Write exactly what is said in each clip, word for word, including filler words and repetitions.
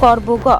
Korbugo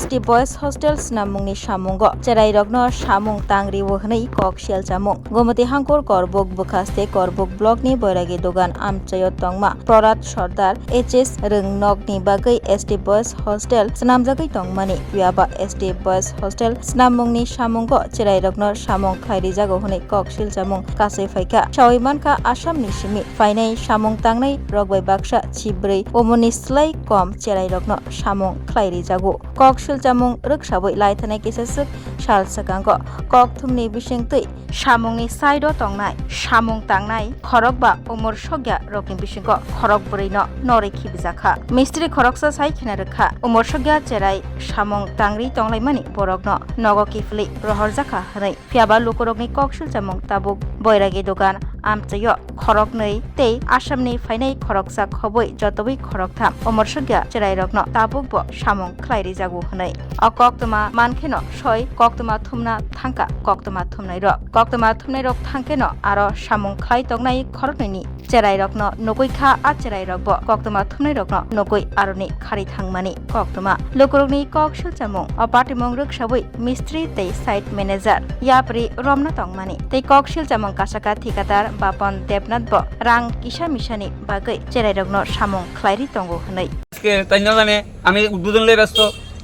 S T Boys Hostel snamungni samungo cherairokno samung tangrio hwnwi kok selchamung. Gomoti Hangkur Korbuk bwkhaste Korbuk Blockni Boiragi Dogan amchaio tongma Prahlad Sardar H S Rwngnokni bagwi S T Boys Hostel snamjagwi tongmani. Phiya ba S T Boys Hostel snamungni samungo cherairokno samung khlai rijago hwnwi kok selchamung kasui phaikha. Saui mankha Assamni simi phainai samung tangnai rok bai baksa chibrwi umorni slai kom cherairokno samung khlai rijago. Kok selchamung rwksaui laithanai kisa swk sal swkango kokthumni bisingtwi samungni side-o tongnai samung tangnai khorok ba umor sokya rokni bisingo khorok bwrwino norwi khibijakha. Mistri khoroksa sai khena rwkha, umor sokya cherai samung tangri tonglaimani borokno nogo kiphilwi rohorjakha hwnwi. Phiya ba lukurokni kok selchamung tabuk Boiragi Dogan amchaio khoroknwi tei Assamni phainai khoroksa khobwi jotowi khoroktham umor sokya cherairokno tabukbo samung khlai rijago hwnwi. O koktwma mankheno soi koktwma thumna thangkha koktwma thumnairok. Koktwma thumnairok thangkheno aro samung khlai tongnai khoroknwini cherairokno nugwi kha, a cherairokbo koktwma thumnairokno nugwi aroni khari thangmani koktwma. Lukurokni kok selchamung o patimung rwksaui mistri tei site manager yapri romna tongmani tei kok selchamung kasaka thikadar Bapon Debnath bo rang kisa misani bagwi cherairokno samung khlairi tongo hwnwi. আজকে তাই না জানে আমি উদ্বোধন লয়ে ব্যস্ত,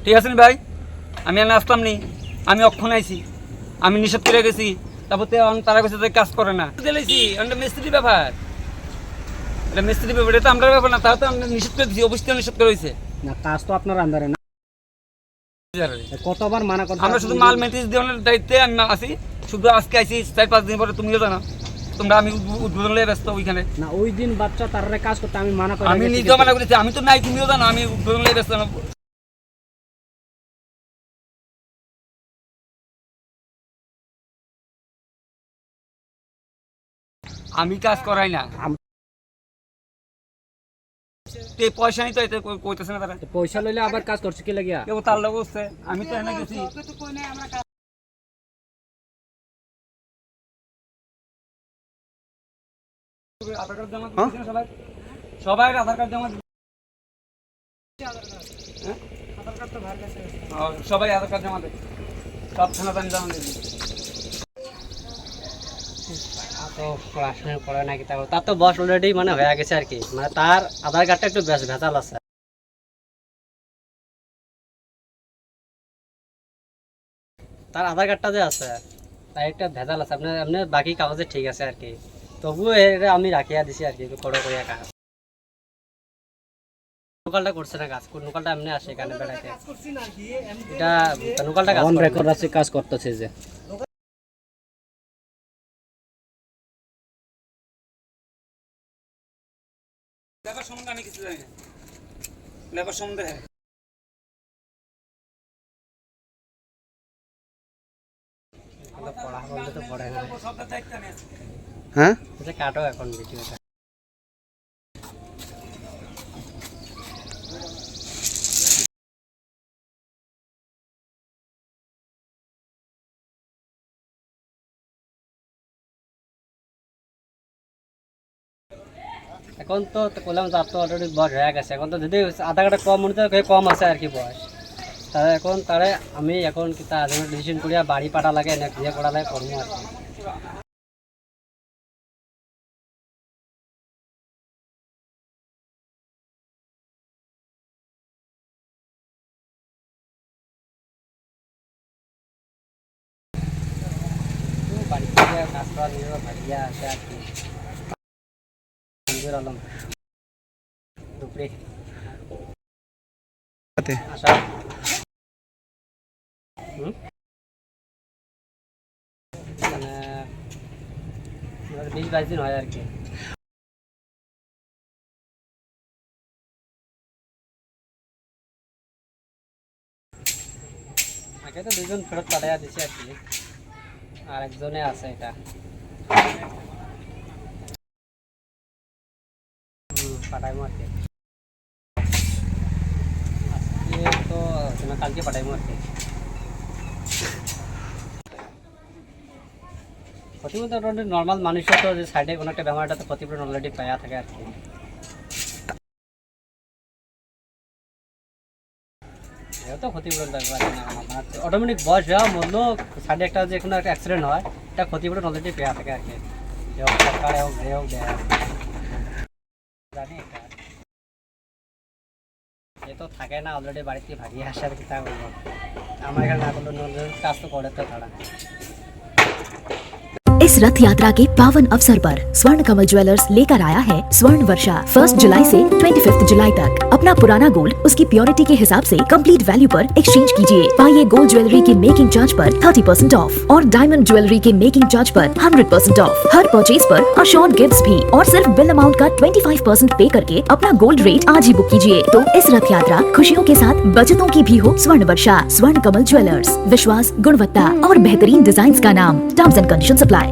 ঠিক আছে নি ভাই? আমি আর আসলাম নি, আমি অক্ষণ আইছি, আমি নিষেধ করে গেছি, তারপর তে অন তারা গেছে যে কাজ করে না। দিলাইছি, এটা মিস্ত্রি ব্যাপার, এটা মিস্ত্রি ব্যাপার, এটা তো আমরা ব্যাপার না, তাও তো আমরা নিষেধ করে দিছি, অবশ্যই নিষেধ করা হয়েছে। না, কাজ তো আপনার আন্ডারে না। কতবার মানা করতে আমরা শুধু মাল মেনটেন্স দেওয়ানোর দায়িত্বে আমি আছি, শুধু আজকে আইছি, চার পাঁচ দিন পরে তুমিও জানো, তোমরা আমি উদ্বো-, উদ্বোধন লয়ে ব্যস্ত ওইখানে। না, ওই দিন বাচ্চা তারারে কাজ করতে আমি মানা করে আমি গেছি নিজেও কিন্তু। মানা করেছি, আমি তো নাই, তুমিও জানো, আমি উদ্বোধন লয়ে ব্যস্ত না। আমি কাজ করাই না। আম- এই পয়সা নিতে হইতে কই-, কইতেছে না তারা। তো পয়সা লইলে আবার কাজ করছে কি লাগিয়া? কেউ তার লগে উঠছে, আমি তো এনে গেছি। আধার কার্ড জমা দিচ্ছেন সবাই? সবাই আধার কার্ড জমা দিচ্ছেন? হ্যাঁ? ও, সবাই আধার কার্ড জমা দেয়। সব থানাতে আমি জমা দিয়ে দিই। আর তো পড়াশোনা করে নাকি, তারপর তার তো বয়স অলরেডি মানে হয়ে গেছে আর কি, মানে তার আধার কার্ডটা একটু বেশ ভেজাল আছে। তার আধার কার্ডটা যে আছে, তার একটা ভেজাল আছে। আপনার, আপনার বাকি কাগজে ঠিক আছে আর কি, তবুও এর আমি রাখিয়া দিছি আর কি, একটু খড়ো করিয়া কাজ। লোকালটা করছে না কাজ, কোন লোকালটা এমনি আসে এখানে বেড়াইতে। এটা লোকালটা কাজ অন করে না। রেকর্ড আছে, কাজ করতেছে যে। লেবার সম্বন্ধে আমি কিছু জানি না। লেবার সম্বন্ধে হ্যাঁ। এগুলো পড়া বলতে তো পড়ে না। সব দায়িত্ব আমি আছি। হ্যাঁ? আচ্ছা, কাটো এখন ভিডিওটা। এখন তো, তো করলাম, তার তো অলরেডি বয়স হয়ে গেছে। এখন তো যদি আধা ঘন্টা কম মনে হয়, কম আছে আর কি বয়স। তাহলে এখন তারে আমি এখন কি তার জন্য ডিসিশন করিয়া বাড়ি পাঠা লাগে না বিয়ে করা লাগে, করবো আর কি। বাড়ি থেকে কাজ করার জন্য ভাইয়া আছে আর কি। মঞ্জুর আলম। দুপুরে। আতে। আচ্ছা। হুম? মানে, বিশ বাইশ দিন হয় আর কি। আগে তো দুজন ফেরত পাঠাইয়া দিছে আর কি, আর একজনে আছে এটা। হুম, পাঠাইমু আর কি। আজকে তো না, কালকে পাঠাইমু আর কি। ক্ষতিপূরণ তো নর্মাল মানুষের তো যে সাইডে কোনো একটা বেমার, এটা তো ক্ষতিপূরণ অলরেডি পাওয়া থাকে আর কি। এ তো ক্ষতিপূরণ দরকার আছে না, আমার তো অটোমেটিক বয়স হওয়া মূল্য সাইডে একটা যে কোনো একটা অ্যাক্সিডেন্ট হয়, এটা ক্ষতিপূরণ অলরেডি পেয়ে থাকে আর কি। যে হোক, সরকারে হোক, যে হোক, দেয় আর কি। জানি এটা। এ তো থাকে না, অলরেডি বাড়িতে ভাগিয়ে আসে আর কি, তা বলবো। আমার এখানে না করলে অন্য কাজ তো করে তো তারা। इस रथ यात्रा के पावन अवसर पर स्वर्ण कमल ज्वेलर्स लेकर आया है स्वर्ण वर्षा। फर्स्ट जुलाई से ट्वेंटी फिफ्थ जुलाई तक अपना पुराना गोल्ड उसकी प्योरिटी के हिसाब से कंप्लीट वैल्यू पर एक्सचेंज कीजिए। पाइए गोल्ड ज्वेलरी के मेकिंग चार्ज पर थर्टी परसेंट ऑफ और डायमंड ज्वेलरी के मेकिंग चार्ज पर हंड्रेड परसेंट ऑफ। हर परचेज पर अश्योर्ड गिफ्ट्स भी और सिर्फ बिल अमाउंट का ट्वेंटी फाइव परसेंट पे करके अपना गोल्ड रेट आज ही बुक कीजिए। तो इस रथ यात्रा खुशियों के साथ बचतों की भी हो। स्वर्ण वर्षा, स्वर्ण कमल ज्वेलर्स, विश्वास, गुणवत्ता और बेहतरीन डिजाइन का नाम। Terms and condition apply.